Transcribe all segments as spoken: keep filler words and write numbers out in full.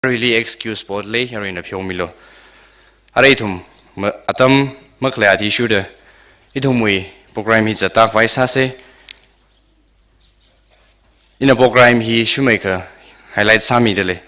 Aruili excuse pot lei, aruina pheomilu. Arui ithum ma-, atam makhalei athishurda ithumwui program hi zatkhavai sāsa. Ina program hi shumai kha highlight sāmida lei.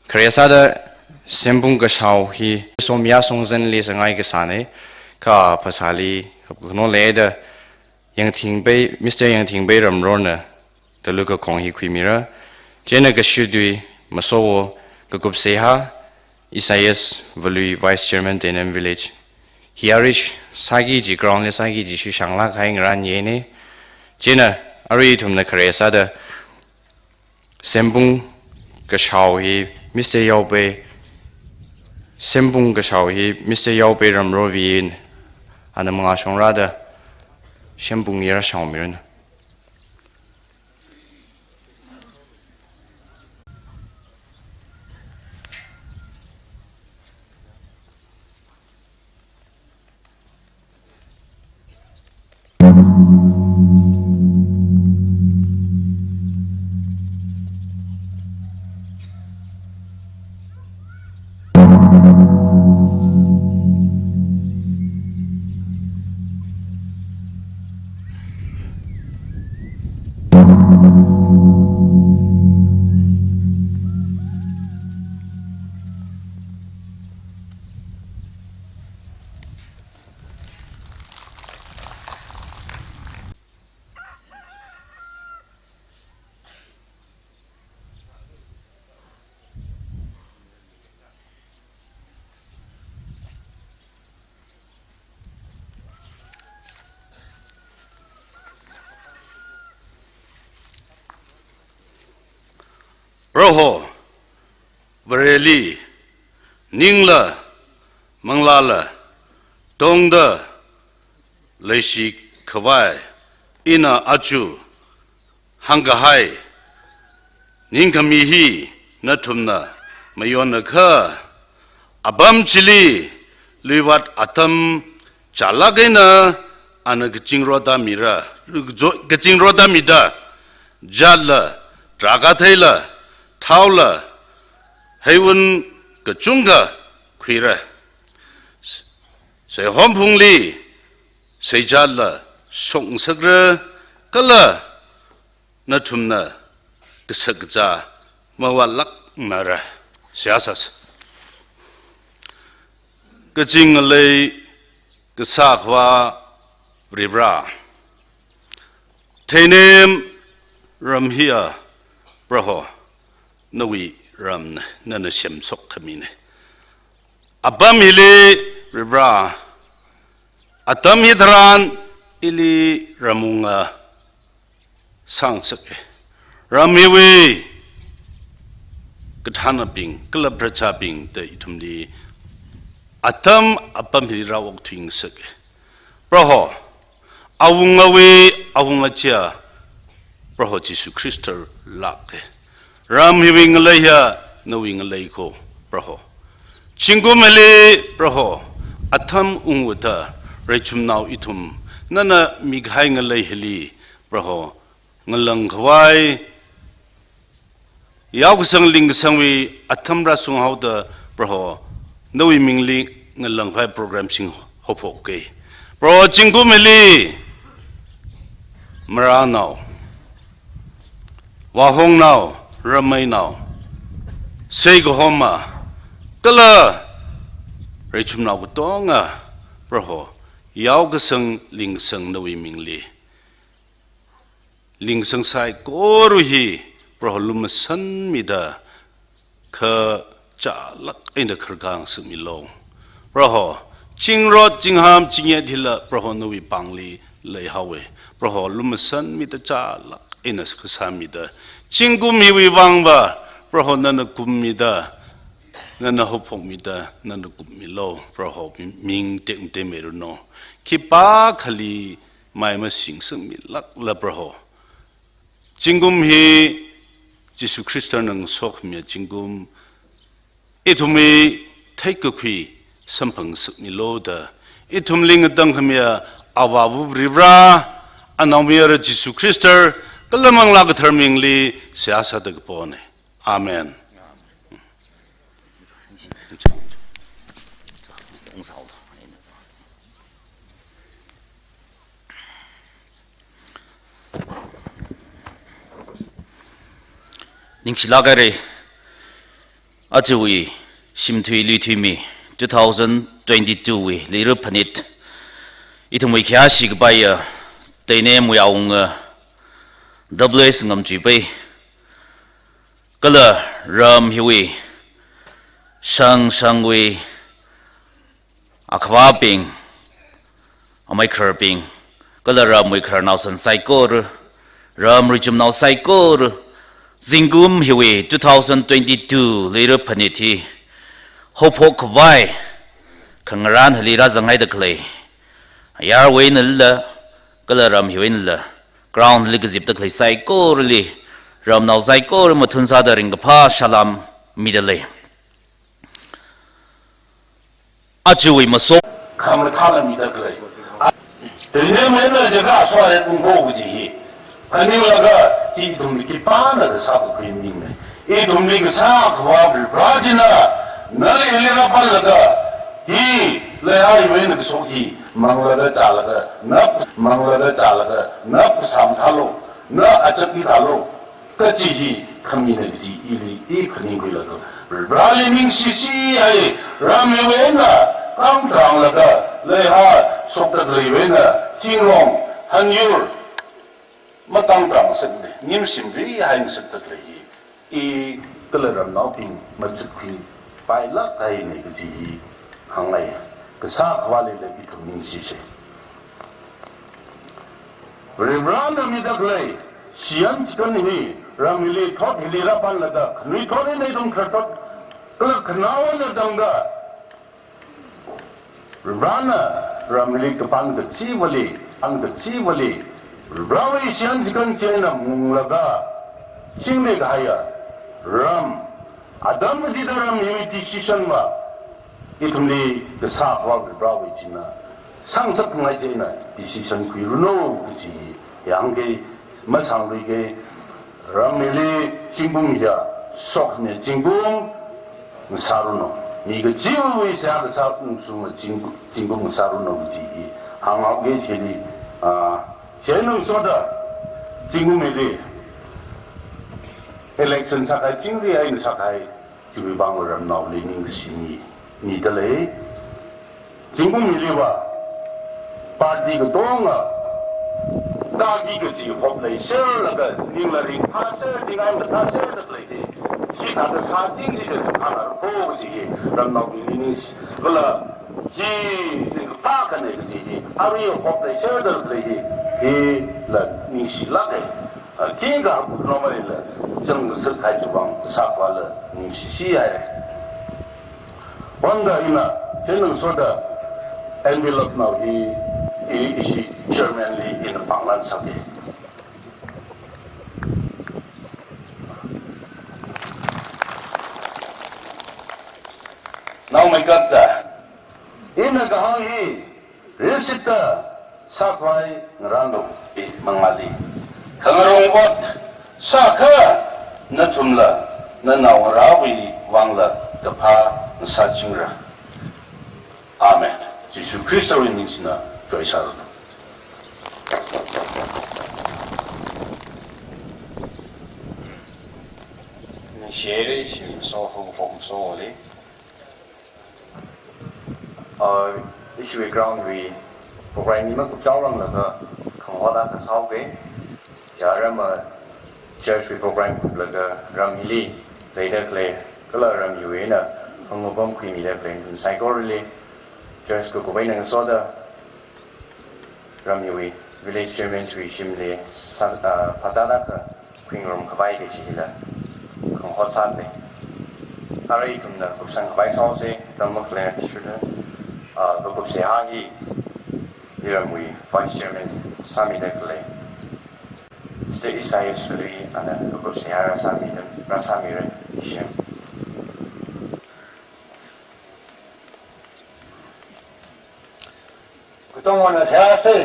Khare sāda Sempung kashao hi Somya Songzanli sāngai kasāna, kha phasāli hapkhanao leida Yangthingbei, Mister Yangthingbei Ramrorna Talu kakhong hi khuimira. Chieina kashitui Masowo Kakup Seha, Isaias Valui, Vice Chairman, Teinem Village. Hi arui sāki kaji, ground li sāki kaji shitsangla kahai ngarān yena. Chieina arui ithumna khare sāda Sempung kashao hi Mister Yaobei, Sempung kashao hi Mister Yaobei Ramrorwui eina mangā shongrāda Sempung hi rāshaomiranu. Proho Vareli ningla manglāla tongda leishikhavai ina aja hāngkahai ningkhami hi nathumna mayonakha, apam chili luivat atam chālāk eina ana kachingrot tāmira, kachingrot tāmida, jatla, drakhātheila, thaola, heiwun kachungkha khuira. Seihomphungli seijatla shokngasakra, kala nathumna kashak kazā mavātlākmara. Seihā sāsa. Kazing ngalei kasā Akhava Varivara, Teinem ram hiya Proho nawui ramna, nana semshok khamina. Apam hili Varivara, atam hitharan ili ramwunga sāngasaka. Ram hiwui kathānabing, kala prajabing da ithumli atam apam hili rāokthuingasaka. Proho, awungawui awunga chiya Proho Jishu Khrista lāka. Ram hiwui ngalei hiya nawui ngalei ko, Proho. Zingkum hili, Proho, atam ungda, reichumnao ithum, nana mikahai ngalei hili, Proho, ngalāngkhavai, yaokasang lingkasangwui atam rāshunghaoda, Proho, nawui mingli ngalāngkhavai program sing haophoka. Proho, zingkum hili marānao, vāhongnao, rameinao, seikahoma, kala reichumnao katonga, Proho, yaokasang lingkasang nawui mingli lingkasang saikora hi, Proho, lumashanmida kha chālāk eina kharkang sāmilu. Proho, zingrot zingham zingyet hila, Proho, nawui pāngli leihaowa. Proho, lumashanmida chālāk eina kasāmida, zingkum hiwui vangva, Proho, nana kummida, nana haophokmida, nana kupmilu. Proho, mi-, ming tekmatei meiranu. Khipākhali mai masingsangmilākla, Proho, zingkum hi Jishu Khristana ngasokhamiya zingkum, ithumwui theikakhui samphangngasakmilu da, ithumli ngatangkhamiya Avāva Varivara, Anaomayara Jishu Khrista, kala Manglā Kathara mingli seihā sāda kapona. Amen. Ningshilāk haira, ajawui shimthui luithuimi two thousand twenty-two wui Leira Phanit, ithumwui khayāshi kapaiya Teinemwui awunga W S Ngamchuipai, kala ram hiwui shang shangwui akhavābing, amaikhararbing, kala ramwui khararnao san saikora, ram richumnao saikora, zingkum hiwui two thousand twenty-two Leira Phanit hi haophok khavai khangarān hili rāzanghaida khalei ayarwui einala, kala ram hiwui einala, ground li kazipda khalei saikorali, ramnao saikora mathun sāda ringkaphā salām mida lei. Ajawui masot khamathāla mida khalei. Teinemwui eina jaga shuwa ret ungko kaji hi phaninglaga, hi ithumli khipāna kasā kakhui maningne. Ithumli kasā Akhava Varivara china nali hili rāpamlaga, hi leihaiwui eina kashok hi manglaga chālaga, na manglaga chālaga, na phasā mathālu, na achak mithālu kaji hi khamina kaji ili i phaningkhuilaga, Varivarali ningshishihai, ram hiwui eina kangtanglaga, leihai shokda khaleiwui eina thingrong hanyur matangtang ngasakne, nimshim rihai ngasakda khalei hi, i kala ramnaobing machukkhui pailāk kahaine kaji hi hāngngai. Kasā Akhavali la ithum ningshisei. Varivarana mida khalei shiyan chikān hi ram hili thot hili rāpamlaga, khanuithot eina ithum khararthot kala khanaowa eina tangda, Varivarana ram hili kapam kachivali, pam kachivali, Varivarawui shiyan chikān chieina munglaga, singmi kahaiya ram, atam kachida ram hiwui decision va ithumli kasā Akhava Varivarawui china sangsak ngai chieina decision khuiranu kaji hi yangke, masangluike. Ram hili zingkum hiya shokne, zingkum ngasāranu. Mi kachiva̱wui seihā kasā ungshunga zing-, zingkum ngasāranu kaji hi hānghaoke chili, ah, chieina ngasoda zingkum hili election sākahai, chingri eina sākahai, chiwui vang ramnaoli ningshimi mida lei. Zingkum hiliva party katonga taki kaji hop leiserlaga, ningla ringphāser, ningai mathāserda khalei hi, hithāda sāching chida phāngarako kaji hi ramnaobingli ningshi, kala hi ringkaphā akhane kaji hi, arui hop leiserda khalei hi, hila ningshilāke. Khikha haophok khanao maila chang kasā kahai chiwui vang kasā Akhavali ningshishihaire. Wangda ina, chieina ngasoda envelope nao hi, i, ishi chairman li ina pānglan sāke. Naomeikapta, ina kahāng hi, Rishita sākhavai ngarānlu, i mangāli khangarong ot sākha nathumla nanaongarāwui vangla kaphā ngasāchingra. Amen. Jishu Khristawui ming china choisāranu. Ningshire, shim so hung hong so le. Uh, ishiwui ground wui program hi makupchaoranglaga khangahot akha sāoke. Yarama church wui program kuplaga ram hili leida khalei, kala ram hiwui eina hangapam khuimida khalei nathum saikorali church kakup eina ngasoda, ram hiwui village chairman wui shimli sā, ah, phazāda kha khuingarum khavai kaji hila khangahot sāne. Arui ithumna kupsang khavai sāhaose, tam makhalei athishurda, ah, kakup seihā hi iramwui vice chairman sāmida khalei Mister Isaias Khalui ana kakup seihā rāsāmida, rāsāmira, shim. Katongana seihāse.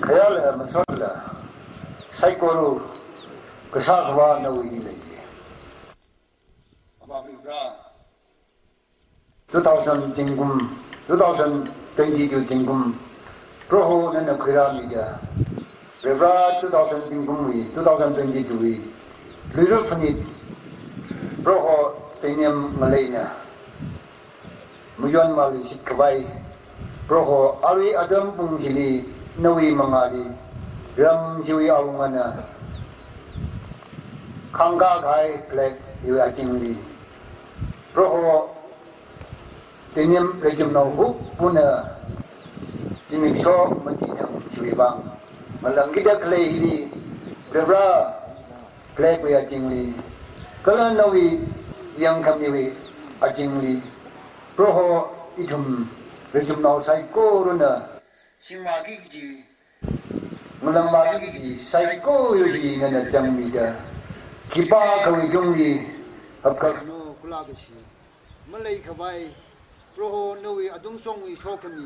Khayāla masotla saikora kasā Akhava nawuili leiye. Avā Varivara, two thousand zingkum, two thousand twenty-two zingkum, Proho nana khuirāmida, Varivara two thousand zingkumwui, two thousand twenty-two wui, luira phanit, Proho Teinem ngaleina mayonmali shitkhavai, Proho arui atam pung hili nawui mangāli, ram hiwui awungana khangkā kahai flag hiwui azingli, Proho Teinem Reijumnao hupuna zimiksho mati thang hiwui vang, malangkida khalei hili, Varivara flag wui azingli, kala nawui yangkhamiwui azingli, Proho ithum Reijumnao saikorana shingmaki kaji, ngalāngmaki kaji saikora hi nana zangmida, khipākhawui lungli hapkhak no kula kashi maleikhavai, Proho nawui atungshongwui sokhami